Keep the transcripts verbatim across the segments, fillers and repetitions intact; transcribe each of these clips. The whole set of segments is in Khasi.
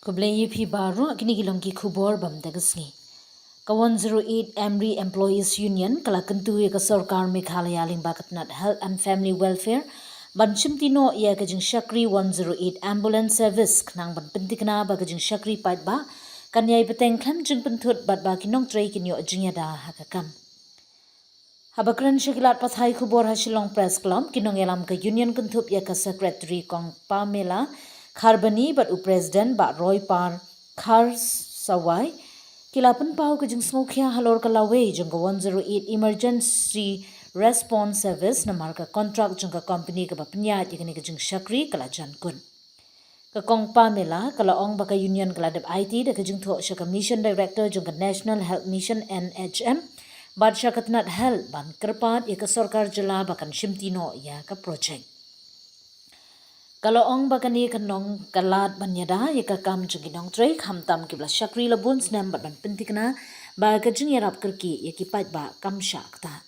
Khublei ïa phi baroh, kine ki long ki khubor bam da ka sngi. Ka one zero eight Amri Employees Union ka la kyntu ïa ka sorkar Meghalaya lyngba ka tnat Health and Family Welfare ban shimti noh ïa ka jingshakri one zero eight Ambulance Service khnang ban pyntikna ba ka jingshakri paidbah kan ïai bteng khlem jingpynthut bad ba ki nongtrei kin ïoh jingïada ha ka kam. Haba kren sha ki lad pathai khubor ha Shillong Press Club, ki nongïalam ka Union kynthup ïa ka Secretary Kong Pamela Kharbani bad u President Bah Roypar Kharsawai ki la pynpaw ka jingsngewkhia halor ka lawei jong ka one zero eight Emergency Response Service namar ka kontrak jong ka kompani kaba pynïaid ïa kane ka jingshakri ka la jan kut. Ka Kong Pamela ka la ong ba ka Union ka la dep aiti da ka jingthoh sha ka Mission Director jong ka National Health Mission, N H M, bad sha ka tnat Health ban kyrpad ïa ka sorkar jylla ba kan shimti noh ïa ka projek. Ka la ong ba kane kan long ka lad ban ïada ïa ka kam jong ki nongtrei, khamtam kiba la shakri la bun snem, bad ban pyntikna ba ka jingïarap kyrkieh ïa ki paidbah kam shah ktah.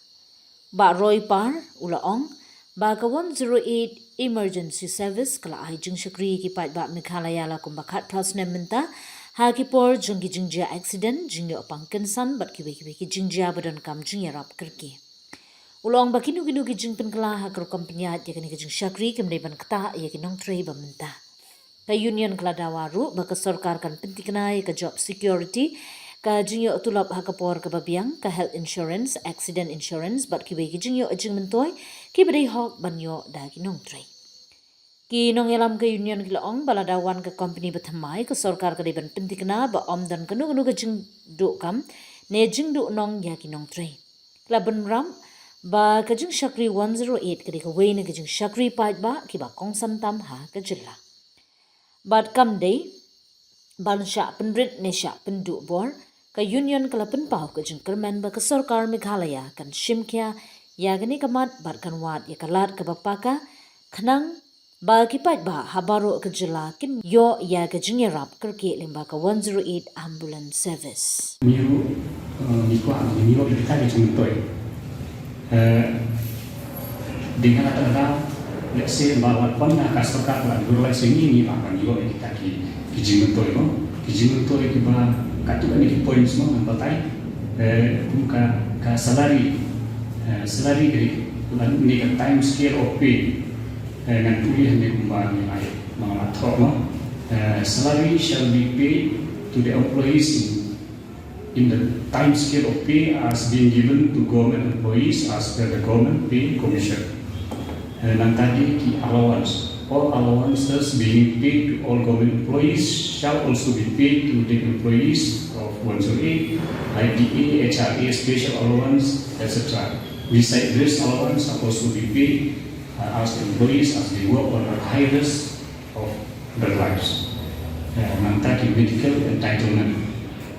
Bah Roypar u la ong ba ka one zero eight Emergency Service ka la ai jingshakri ïa ki paidbah Meghalaya la kumba khatphra snem mynta ha ki por jong ki jingjia accident, jingïoh pang kynsan bad kiwei kiwei ki jingjia ba donkam jingïarap kyrkieh. U la ong ba kino kino ki jingpynkylla ha ka rukom pynïaid ïa kane ka jingshakri kim dei ban ktah ïa ki nongtrei ba mynta. Ka Union ka la dawa ruh ba ka sorkar kan pyntikna ïa ka job security, ka jingïoh tulop ha ka por kaba biang, ka health insurance, accident insurance bad kiwei ki jingïoh jingmyntoi kiba dei hok ban ïoh da ki nongtrei. Ki nongïalam ka Union ki la ong ba lada wan ka kompani ba thymmai, ka sorkar ka dei ban pyntikna ba ym don kano kano ka jingduh kam ne jingduh nong ïa ki nongtrei. Ki la bynrap ba ka jingshakri one zero eight ka dei kawei na ka jingshakri paidbah kiba kongsan tam ha ka jylla. Bad kam dei ban shah pynrit ne shah pynduh bor, ka Union ka la pynpaw ka jingkyrmen ba ka sorkar Meghalaya kan shim khia ïa kane ka mat bad kan wad ïa ka lad kaba paka khnang ba ki paidbah ha baroh ka jylla kin ïoh ïa ka jingïarap kyrkieh lyngba ka one zero eight Ambulance Service. Ngi ruh, eh, ngi kwah ngi ïoh ïa kita ki jingmyntoi. Eh, dei ha kata ka daw, let's say, ba wat pynda ka sorkar ka la dur lai sha ngi, ngi lah ban ïoh ïa kita ki, ki jingmyntoi mo. Ki jingmyntoi kiba katto katne ki points mo ngan batai. Eh, kum ka, ka salary, eh, salary ka dei, lane ka time scale of pay. Eh, ngan pule hangne kumba ngi ai, ba nga la thoh mo. Eh, salary shall be paid to the employees in, in the time scale of pay as being given to government employees as per the Government Pay Commission. Eh, nangta ki allowance. All allowances being paid to all government employees shall also be paid to the employees of one zero eight, I D A, H R A, special allowance, et cetera. Beside this, allowance shall also be paid uh, as employees as they work on a high risk of their lives. Uh, nangta ki medical entitlement,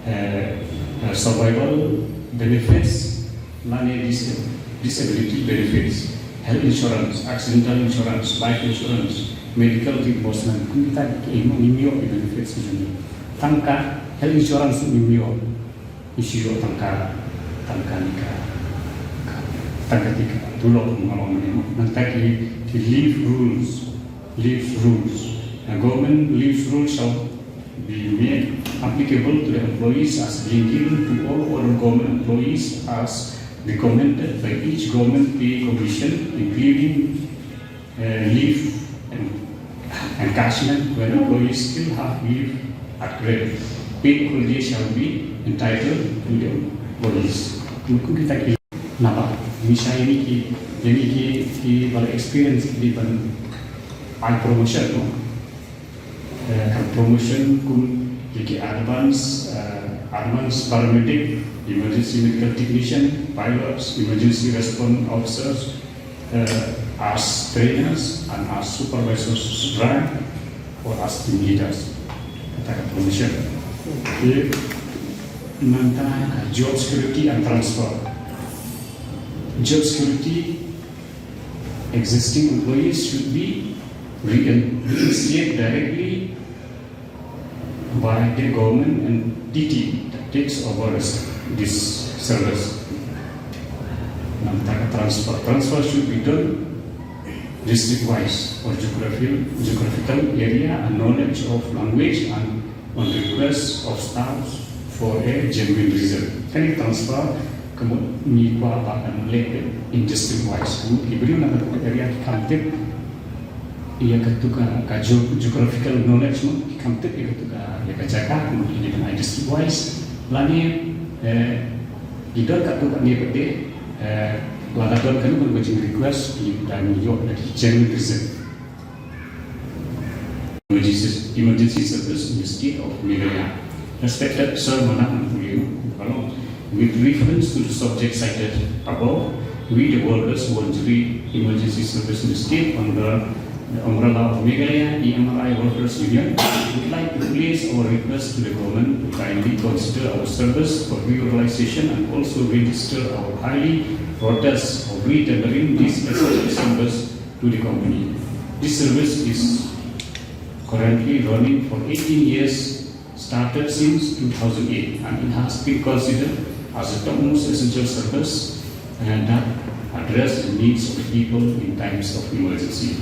uh, uh, survival benefits, lane dis-, disability benefits, health insurance, accidental insurance, life insurance, medical reimbursement, kum kita ki ïoh, ïoh ki benefits ki jong ngi. Tang ka health insurance ïoh. Ïoh tang ka, tang ka nika, tang ka tika, tulop mo nga ong mo. Nangta ki, ki leave rules, leave rules. The government leave rules shall be made applicable to the employees as being given to all other government employees as recommended by each government pay commission, including uh, leave and encashment when employees still have leave accrued. Paid holiday shall be entitled to the employees. Kum kita ki naba, ngi shah ïa kine ki, ïa kine ki, kiba la experience ki ban ai promotion, no? Eh, ka promotion kum ïa ki advance, eh, advance paramedic, emergency medical technician, pilots, emergency response officers, eh, as trainers and as supervisors rank or as team leaders. Kata ka promotion. Okay. Nangta ka job security and transfer. Job security, existing employees should be rein-, reinstated directly by the government entity that takes over this, this service. Nangta ka transfer. Transfer should be done district-wise or geographical, geographical area and knowledge of language and on request of staff for a genuine reason. Kane ka transfer ka mut ngi kwah ba kan leh in district wise. Ka mut ki briew na kata ka area ki kham tip ïa katu ka, ka geo-, geographical knowledge mo, ki kham tip ïa katu ka, ïa ka jaka, ka mut ki dei ban ai district wise. Lane, eh, ki don katu kane pat de, eh, lada don kano kano ka jing request, ki dang ïoh da ki genuine reason. Emergency, emergency service in the state of Meghalaya. Respected Sir Manang and Pulio, with reference to the subject cited above, we the workers voluntary emergency service in the state under the umbrella of Meghalaya E M R I Workers Union would like to place our request to the government to kindly consider our service for reorganization and also register our highly protest of retendering this essential service to the company. This service is currently running for eighteen years, started since two thousand eight, and it has been considered as a topmost essential service and that address the needs of the people in times of emergency.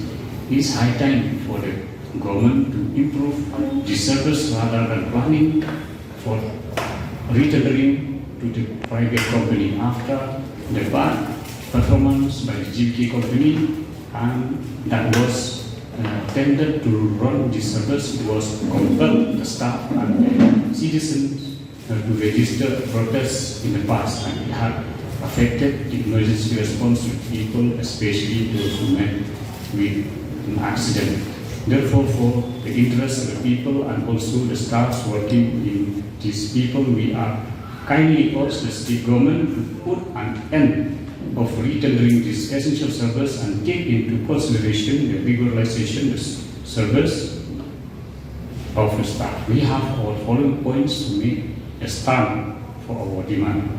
It's high time for the government to improve the service rather than planning for retendering to the private company after the bad performance by the G V K company, and that was, uh, tendered to run the service. It was compelled the staff and the citizens, uh, to register protests in the past, and it had affected the emergency response to people, especially those who met with an accident. Therefore, for the interest of the people and also the staffs working in these people, we are kindly urge the state government to put an end of retendering this essential service and take into consideration the regularization service of the staff. We have our following points to make a stand for our demand.